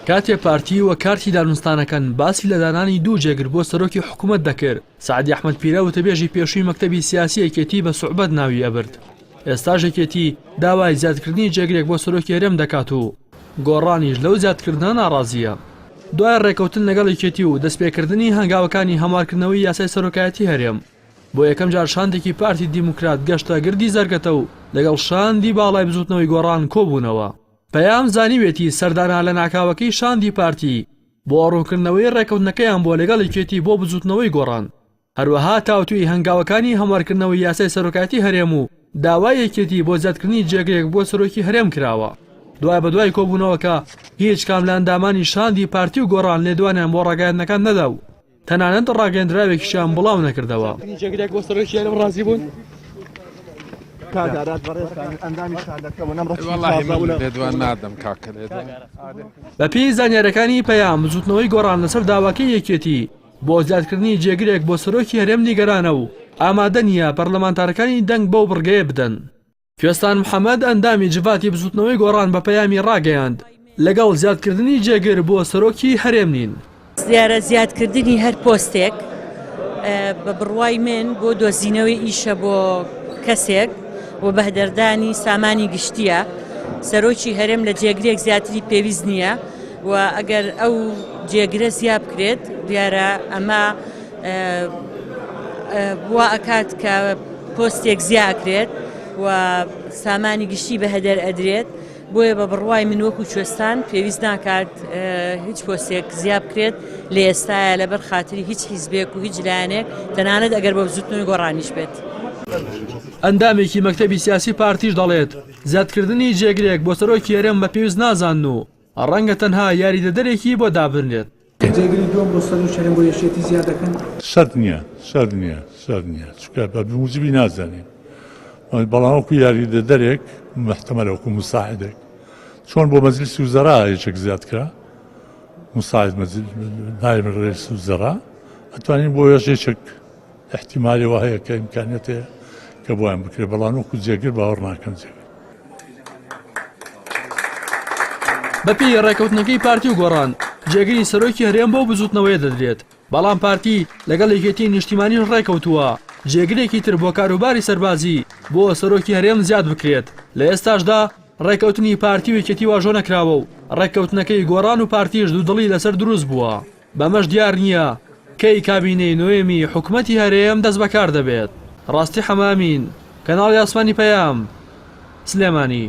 کاتێ پارتی وەک کارتی دانوستانەکان باسی لە دانانی دوو جێگر بۆ سەرۆکی حکومەت دەکرد، سەعدی ئەحمەد پیرە وتەبێژی پێشووی مەکتەبی سیاسی یەکێتی بە سوعبەت ناوی ئەبرد. ئێستاش یەکێتی داوای زیادکردنی جێگرێک بۆ سەرۆکی هەرێم دەکات و گۆڕانیش لەو زیادکردنە ناڕازییە. دوای ڕێککەوتن لەگەڵ یەکێتی و دەستپێکردنی هەنگاوەکانی هەموارکردنەوەی یاسای سەرۆکایەتی هەرێم، بۆ یەکەم جار شاندێکی پارتی دیموکرات گەشتە گردی زەرگەتە و لەگەڵ شاندی باڵای بزوتنەوەی گۆڕان کۆبوونەوە. پەیام زانیوێتی سەردانە لەناکاوەکەی شاندی پارتی بۆ ڕوونکردنەوەی ڕێککەوتنەکەیان بووە لەگەڵ یەکێتی بۆ بزوتنەوەی گۆڕان، هەروەها تاوتوێی هەنگاوەکانی هەموارکردنەوەی یاسای سەرۆکایەتی هەرێم و داوای یەکێتی بۆ زیادکردنی جێگرێک بۆ سەرۆکی هەرێم کراوە. دوابەدوای کۆبوونەوەکە هیچ کام لە ئەندامانی شاندی پارتی و گۆڕان لێدوانیان بۆ ڕاگەیاندنەکان نەدا و تەنانەت ڕاگەیەندراوێکیشیان بڵاو نەکردەوە. جێگرێک بۆ سەرۆکی هەرێم ڕازی بوون؟ بەپێی زانیاریەکانی پەیام، بزوتنەوەی گۆڕان لەسەر داواکەی یەکێتی بۆ زیادکردنی جێگرێک بۆ سەرۆکی هەرێم نیگەرانە و ئامادە نییە پەرلەمانتارەکانی دەنگ بەو بڕگەیە بدەن. کوێستان محەمەد ئەندامی جڤاتی بزوتنەوەی گۆڕان بە پەیامی ڕاگەیاند، لەگەڵ زیادکردنی جێگر بۆ سەرۆکی هەرێم نین. دیارە زیادکردنی هەر پۆستێک بە بڕوای من بۆ دۆزینەوەی ئیشە بۆ کەسێک و بەهدەردانی سامانی گشتیە، سەرۆکی هەرێم لە جێگرێک زیاتری پێویست نییە و ئەگەر ئەو جێگرە زیا بکرێت دیارە ئەمە وا ئەکات کە پۆستێک زیا ئەکرێت و سامانی گشتی بە هەدەر ئەدرێت بۆیە بە بڕوای من وەکو کوێستان پێویست ناکات هیچ پۆستێک زیا بکرێت لە ئێستاە لەبەر خاتری هیچ حیزبێک و هیچ لایەنێک تەنانەت ئەگەر بە بزوتنەوەی گۆڕانیش بێت. ئەندامێکی مەکتەبی سیاسی پارتیش دەڵێت، زیادکردنی جێگرێک بۆ سەرۆکی هەرێم بە پێویست نازانن و ڕەنگە تەنها یاریدەدەرێکی بۆ دابنرێت. جێگری دووەم بۆ سەرۆکی هەرێم بۆ یەکێتی زیاد دەکەن؟ شەرت نییە شەرت نییە شەرت نییە چونکە بە موجبی نازانین بەڵام وەکو یاریدەدەرێک محتەمەلە وەکو مساعدێک چۆن بۆ مەجلیسی وزەرا یەکێک زیاد کرا مساعد نایب رئیس وزەرا ئەتوانین بۆ یەکێک احتیمالی وا هەیە کە ئیمکانیەت هەیە کە بۆیان بکرێت بەڵام وەکو جێگر باوەڕ ناکەم جێگر. بەپێی ڕێکەوتنەکەی پارتی و گۆڕان جێگری سەرۆکی هەرێم بەو بزوتنەوەیە دەدرێت، بەڵام پارتی لەگەڵ یەکێتی نیشتیمانیش ڕێکەوتووە جێگرێکی تر بۆ کاروباری سەربازی بۆ سەرۆکی هەرێم زیاد بکرێت، لە ئێستاشدا ڕێکەوتنی پارتی و یەکێتی واژۆ نەکراوە و ڕێککەوتنەکەی گۆڕان و پارتیش دوودڵی لەسەر دروست بووە. بەمەش دیار نییە کەی کابینەی نۆیەمی حکومەتی هەرێم دەستبەکار دەبێت. ڕاستی حەمامین، کەناڵی ئاسمانی پەیام، سلێمانی.